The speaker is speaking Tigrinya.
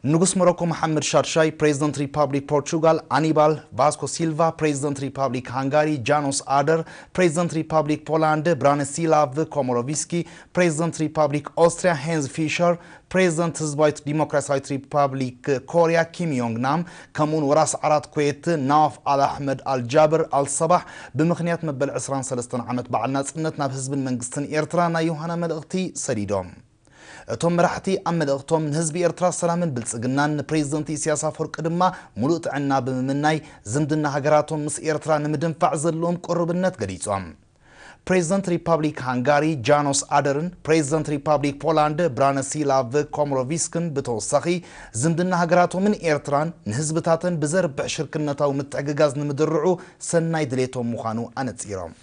ንጉስ ሞሮኮ መሓመድ ሻድሻይ፣ ፕሬዚደንት ሪፓብሊክ ፖርቹጋል ኣኒባል ቫስኮ ሲልቫ፣ ፕሬዚደንት ሪፓብሊክ ሃንጋሪ ጃኖስ ኣደር፣ ፕሬዚደንት ሪፓብሊክ ፖላንድ ብራኒስላቭ ኮሞሮቪስኪ፣ ፕሬዚደንት ሪፓብሊክ ኦስትሪያ ሄንዝ ፊሸር፣ ፕሬዚደንት ህዝባዊት ዲሞክራሲያዊት ሪፓብሊክ ኮርያ ኪም ዮንግ ናም፣ ከምኡውን ወራስ ዓራት ኩዌት ናዋፍ ኣል ኣሕመድ ኣል ጃብር ኣል ሰባሕ ብምኽንያት መበል ዕስራን ሰለስተን ዓመት በዓል ናጽነት ናብ ህዝብን መንግስትን ኤርትራ ናይ ዮሃና መልእኽቲ ሰዲዶም። እቶም መራሕቲ ኣብ መልእኽቶም ንህዝቢ ኤርትራ ሰላምን ብልጽግናን ንፕሬዚደንት ኢሳያስ ኣፈወርቂ ድማ ሙሉእ ጥዕና ብምምናይ ዝምድና ሃገራቶም ምስ ኤርትራ ንምድንፋዕ ዘለዎም ቅሩብነት ገሊጾም። ፕሬዚደንት ሪፓብሊክ ሃንጋሪ ጃኖስ ኣደርን ፕሬዚደንት ሪፓብሊክ ፖላንድ ብራኒስላቭ ኮሞሮቪስክን ብተወሳኺ ዝምድና ሃገራቶምን ኤርትራን ንህዝብታተን ብዘርብሕ ሽርክነታዊ ምትሕግጋዝ ንምድርዑ ሰናይ ድሌቶም ምዃኑ ኣነጺሮም።